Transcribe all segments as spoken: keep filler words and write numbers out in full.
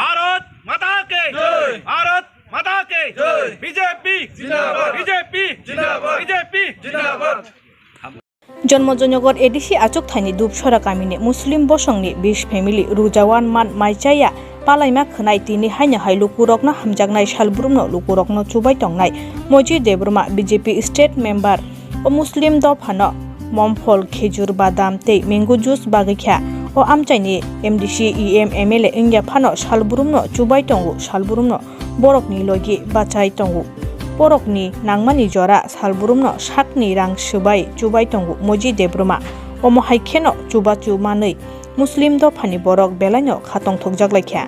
ভারত মাতা কে জয়। ভারত মাতা কে জয়। বিজেপি জিন্দাবাদ। বিজেপি জিন্দাবাদ। বিজেপি জিন্দাবাদ। Jonmojonyogor A D C achuk thaini Dupsora kamini Muslim bosongni bish family rujawan man mai chaya palaima khwnai tini haino hai lukurokno hamjaknai salbrumno lukurokno chubai tongnai Moji Debbarma B J P state member o Muslim dophano momphol, khejur, badam tei mango juice bagwi kha. O amchaini M D C, E M, M L A wngya phano salbrumno chubai tongo, salbrumno borokni logi bachai tongo. Borokni nangmani jora salbrumno sakni rang swbai chubai tongo Moji Debbarma. Omo hai kheno chubachu manwi Muslim dophani borok belaino kha tongthokjak lai kha.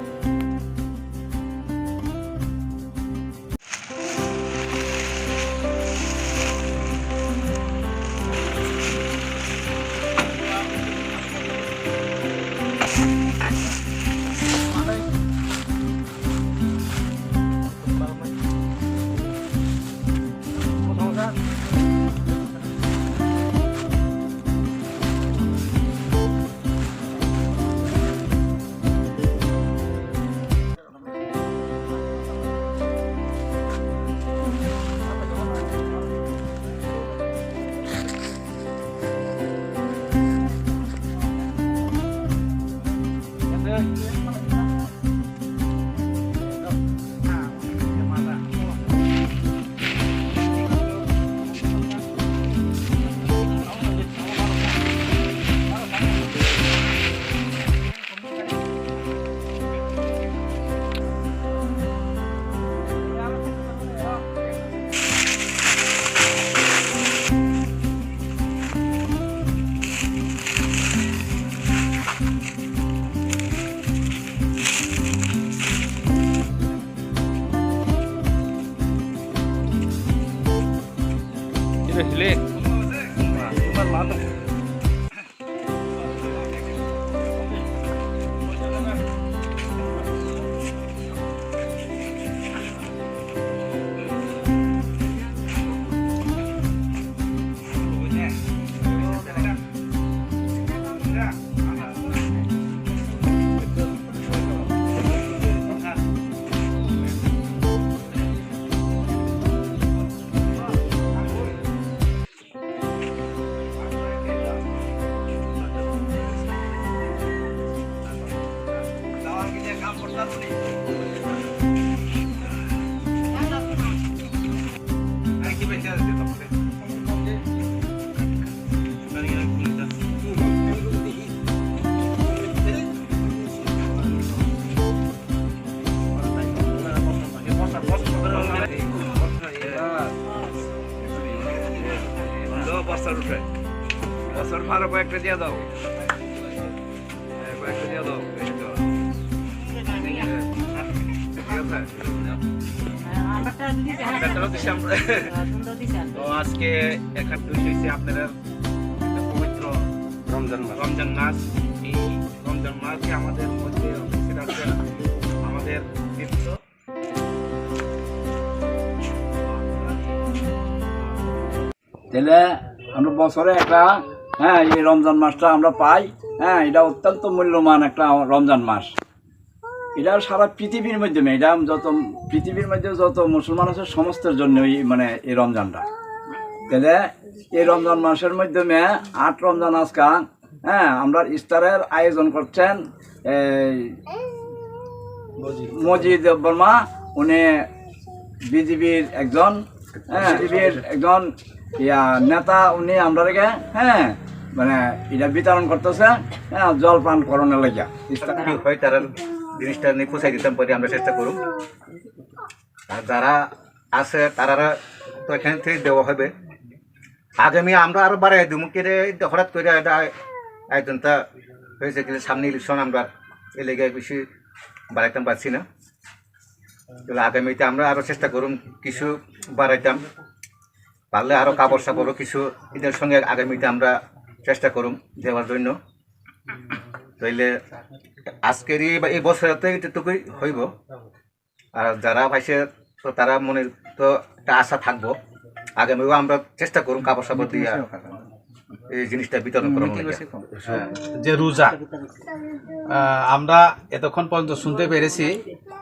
বস্তার উপরে। বস্তার ফারো কয়েকটা দিয়ে দাও। হ্যাঁ, কয়েকটা দিয়ে দাও। এই তো। ঠিক আছে। তো আজকে একাত্রিশ হয়েছে আপনারা একটা পবিত্র রমজান মাস। রমজান মাস। এই রমজান মাসে আমাদের মধ্যে উপস্থিত আছেন আমাদের তীর্থ। তাহলে আমরা বছরে একটা, হ্যাঁ, এই রমজান মাসটা আমরা পাই। হ্যাঁ, এটা অত্যন্ত মূল্যবান একটা রমজান মাস। এটা সারা পৃথিবীর মাধ্যমে, এটা যত পৃথিবীর মধ্যে যত মুসলমান আছে সমস্তের জন্য মানে এই রমজানটা। তাহলে এই রমজান মাসের মাধ্যমে আট রমজান আজকা, হ্যাঁ, আমরা ইফতারের আয়োজন করছেন এই মজিদ দেববর্মা, উনি বিজেপির একজন, হ্যাঁ, বিজেপির একজন ইয়া নেতা, উনি আমরাকে, হ্যাঁ, মানে এটা বিতরণ করতেছে, হ্যাঁ, জলপান করানোর লাগিয়া। কি হয় তারা জিনিসটা নিয়ে পৌঁছাই দিতাম পারি আমরা চেষ্টা করুন। আর যারা আছে তারা তো এখান থেকে দেওয়া হবে। আগামী আমরা আরো বাড়াই দিব, কেটে হঠাৎ করে এটা আয়োজনটা হয়েছে, কিন্তু সামনে ইলেকশন আমরা এই লেগে বেশি বাড়াইতাম পারছি না। তাহলে আগামীতে আমরা আরো চেষ্টা করুন কিছু বাড়াইতাম, পারলে আরো কাপড় সাপড়ও কিছু এদের সঙ্গে আগামীতে আমরা চেষ্টা করুন দেওয়ার জন্য। তাইলে আজকের এই বা এই বছর তো এইটুকুই হইব। আর যারা পাইছে তো তারা মনে তো একটা আশা থাকবো, আগামীও আমরা চেষ্টা করুন কাপড় সাপড় দিয়ে। এই জিনিসটা বিতরণ করানো লাগে। হ্যাঁ, যে রোজা, আহ, আমরা এতক্ষণ পর্যন্ত শুনতে পেরেছি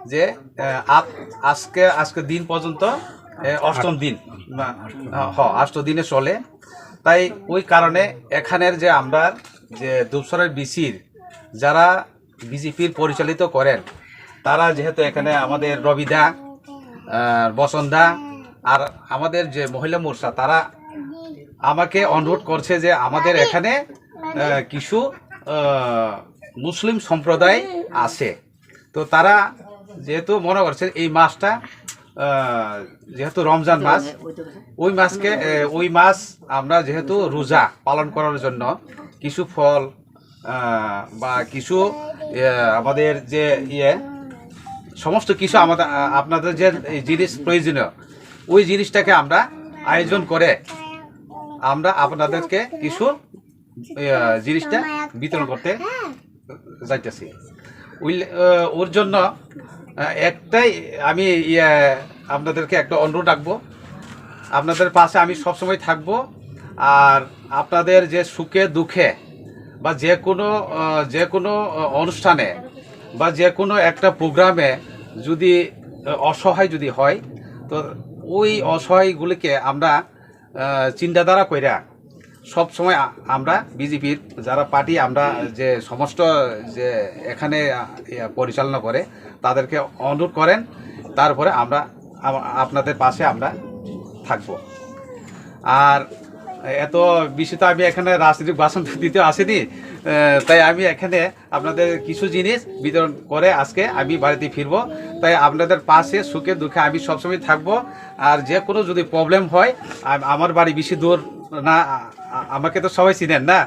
যে, আহ, আপ-, আজকে, আজকে দিন পর্যন্ত, আহ, অষ্টম দিন, না, আহ, হ, আষ্ট দিনে চলে। তাই ওই কারণে এখানের যে আমরা যে ধূপসরার বিসির যারা বিজেপির পরিচালিত করেন, তারা যেহেতু এখানে আমাদের রবিদা, আহ, বসন্তদা আর আমাদের যে মহিলা মোর্চা, তারা আমাকে অনুরোধ করছে যে আমাদের এখানে, আহ, কিছু, আহ, মুসলিম সম্প্রদায় আছে, তো তারা যেহেতু মনে করছেন এই মাসটা, আহ, যেহেতু রমজান মাস, ওই মাসকে, আহ, ওই মাস আমরা যেহেতু রোজা পালন করার জন্য কিছু ফল, আহ, বা কিছু, আহ, আমাদের যে ইয়ে, সমস্ত কিছু আমাদের, আহ, আপনাদের যে এই জিনিস প্রয়োজনীয়, ওই জিনিসটাকে আমরা আয়োজন করে আমরা আপনাদেরকে কিছু, আহ, জিনিসটা বিতরণ করতে যাইতেছি। ওই, আহ, ওর জন্য, আহ, একটাই আমি, ইয়ে, আপনাদেরকে একটা অনুরোধ রাখবো, আপনাদের পাশে আমি সবসময় থাকবো। আর আপনাদের যে সুখে দুঃখে বা যে কোনো, আহ, যে কোনো, আহ, অনুষ্ঠানে বা যে কোনো একটা প্রোগ্রামে যদি, আহ, অসহায় যদি হয়, তো ওই অসহায়গুলিকে আমরা, আহ, চিন্তাধারা কইরা সব সময় আ-, আমরা বিজেপির যারা পার্টি, আমরা যে সমস্ত যে এখানে, আ, ইয়া, পরিচালনা করে, তাদেরকে অনুরোধ করেন, তারপরে আমরা আ-, আপনাদের পাশে আমরা থাকব। আর এত বেশি তো আমি এখানে রাজনৈতিক ভাষণ দিতে আসিনি, আহ, তাই আমি এখানে আপনাদের কিছু জিনিস বিতরণ করে আজকে আমি বাড়িতে ফিরবো। তাই আপনাদের পাশে সুখে দুঃখে আমি সবসময় থাকবো। আর যে কোনো যদি প্রবলেম হয়, আম-, আমার বাড়ি বেশি দূর না, আ-, আ-, আমাকে তো সবাই চিনেন না,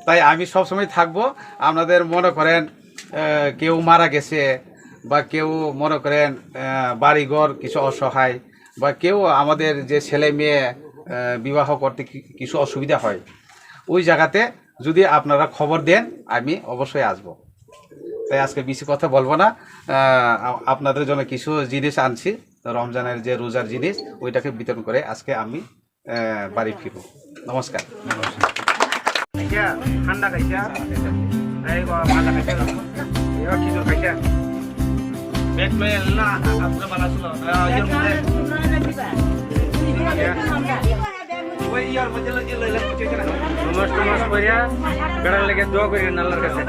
তাই আমি সবসময় থাকবো। আপনাদের মনে করেন, আহ, কেউ মারা গেছে বা কেউ মনে করেন, আহ, বাড়িঘর কিছু অসহায় বা কেউ আমাদের যে ছেলে মেয়ে, আহ, বিবাহ করতে কি-, কিছু অসুবিধা হয়, ওই জায়গাতে যদি আপনারা খবর দেন, আমি অবশ্যই আসবো। তাই আজকে বেশি কথা বলবো না। আহ, আ-, আপনাদের জন্য কিছু জিনিস আনছি, রমজানের যে রোজার জিনিস, ওইটাকে বিতরণ করে আজকে আমি, আহ, বাড়ি ফিরবো। নমস্কার। Kaisa, thanda kaisa, tei bo mala kaisa, yo khijur kaisa. Bag lo elna, apura bala sulo. Ah, yo male. Wei, yo male lo, lo, lo, lo. Namas, namas poriya, berar lage dua gori na Allahr kache.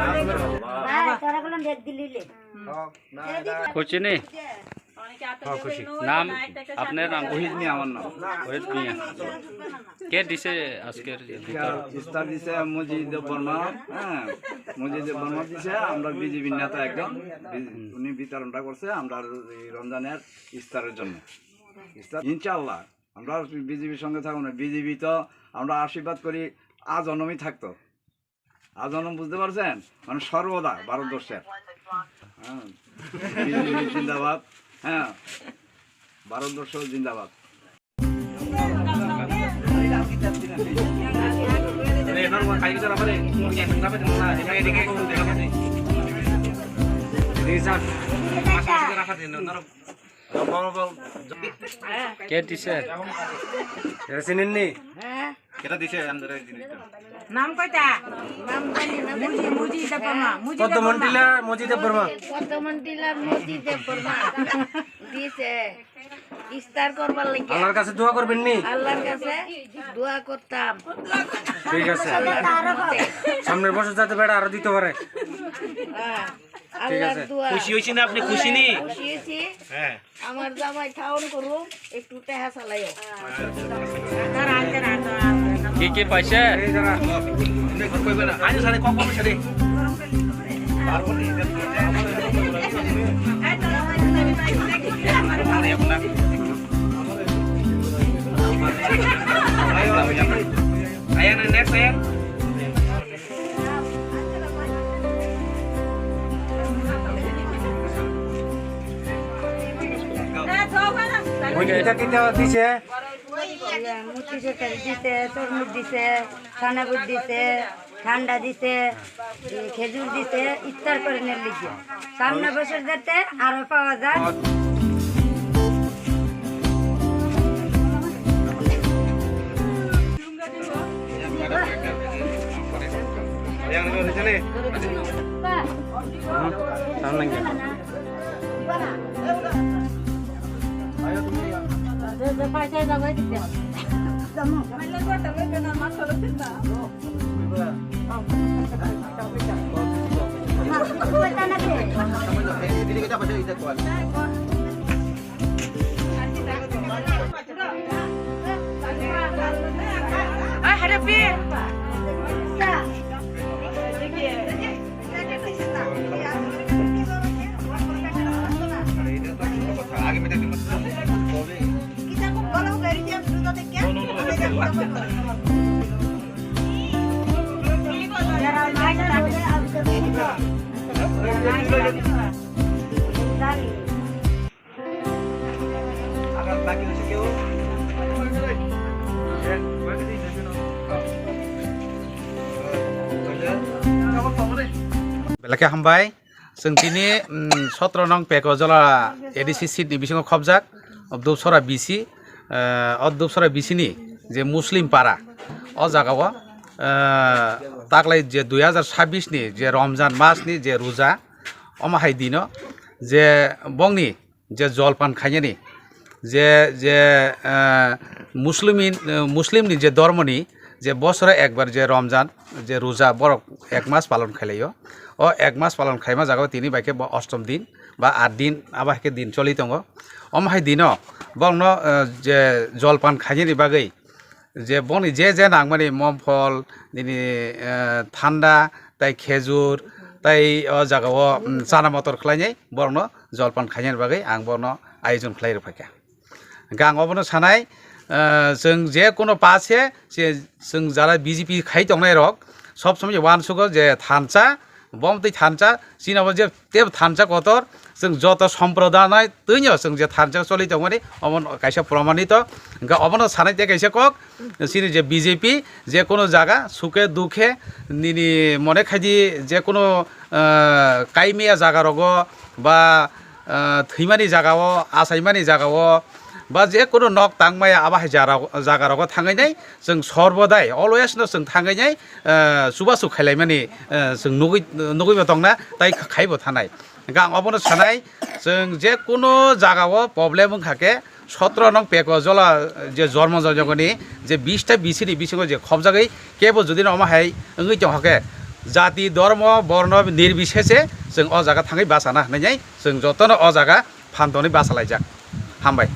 Khushi ni? হ্যাঁ, খুশি। নাম, আপনার নাম? ওহিদ মিয়া আমার নাম। ওহিদ মিয়া। কে দিছে আজকের ইফতার? ইফতার দিছে মজিদ বর্মা, হ্যাঁ, মজিদ বর্মা দিছে, আমরা বিজেপির নেতা একজন, বি-, উনি বিতরণটা করছে আমরা এই রমজানের ইফতারের জন্য। ইফতার, ইনশাআল্লাহ, আমরা বিজেপির সঙ্গে থাকবো না, বিজেপি তো আমরা আশীর্বাদ করি আজন্মই থাকতো। আজনম বুঝতে পারছেন? মানে সর্বদা ভারতবর্ষের। হ্যাঁ। বিজেপি জিন্দাবাদ। হ্যাঁ। ভারতবর্ষ জিন্দাবাদ। কে দিছে? এটা চিনেননি? হ্যাঁ। কেটা দিছে আন্দরে জিনিসটা? নাম কয়টা? নাম জানি না। মুজি, মুজি দেববর্মা, মুজি পদ্মমণি দেববর্মা। টিলা, মুজি দেববর্মা। পদ্মমণি টিলার মুজি দেববর্মা। দিছে। ইফতার করবার লাগি। আল্লাহর কাছে দোয়া করবেন নি? আল্লাহর কাছে দোয়া করতাম। ঠিক আছে। আল্লাহর রহমতে। সামনের বছর যাতে বেটা আরো দিতে পারে। হ্যাঁ। ঠিক আছে। আল্লাহর দোয়া। খুশি হইছি না আপনি? খুশি নি? খুশি হইছি। হ্যাঁ। আমার জামাই থাউন করুম, একটু টেহা চালাইও। কি কি পাইছে? Ayan, next, ayan. Kita, kita dice. মুচি তরকারি দিছে, তরমুজ দিছে, খানাবুট দিছে, ঠান্ডা দিছে, খেজুর দিছে, ইফতার করে নের লিগে। সামনে বছর যাতে আরো পাওয়া যায়। Belai khe hambai. Chwng tini, mm, sotro nong Pekojola A D C seat ni bisingo khobjak, o Dupsora B C, eh, o Dupsora B C ni je Muslim para, o jaga o, eh, taklai je dui hazar sabbish ni je Ramzan mas ni je ruja, omo hai dino je bongni je jolpan khainani, je, je, eh, Muslimin, eh, Muslimni je dhormoni je bosoro ekbar je Ramzan, je ruja borok ek mas palon khailaio. O ek mas palon khaima jagao tini bai khe bo ostom din ba aat din, abo hai khe din choli tongo. Omo hai dino borokno, eh, je jolpan khainani bagwi je boni je je nangmani momphol, nini, eh, thanda, tai khejur, tai o jagao, mm, chana motor khlainai borokno jolpan khainani bagwi ang borokno ayojon khlai rwphaikha. Hwnkhe ang obono sanai, eh, chwng je kono pa se, se chwng jara B J P khai tongnai rok sob somoi uansugo je thansa, bom twi thansa, chini obo je tebo thansa kotor, chwng joto somprodanai twino chwng je thansa choli tongmani, omo kaisa promanito. Hwnkhe obono sanai tei kaisa kok, chini je B J P, je kono jaga, suke dukhe, nini mone khaidi je kono, eh, kaimiya jaga rogo ba, eh, thwimani jaga o, achaimani jaga o, ba je kono nok tangmaya abo hai jara-, jaga rogo thangwi nai, chwng sorbodai, always no chwng thangwi nai, eh, chubachu khailaimani, eh, chwng nugwi, nugwibo tongna, tai khaibo thanai. Hwnkhe ang obono sanai, chwng je kono jaga o problem wngkha khe, sotro nong Pekojola je jormo jogoni je bista B C ni bisingo je khobjagwi kebo jodi no omo hai wngwi tongkha khe, jati, dhormo, borno nirbisese chwng o jaga thangwi bachana hwnwi nai chwng jotono o jaga phan tonwi bachalaijak. Hambai.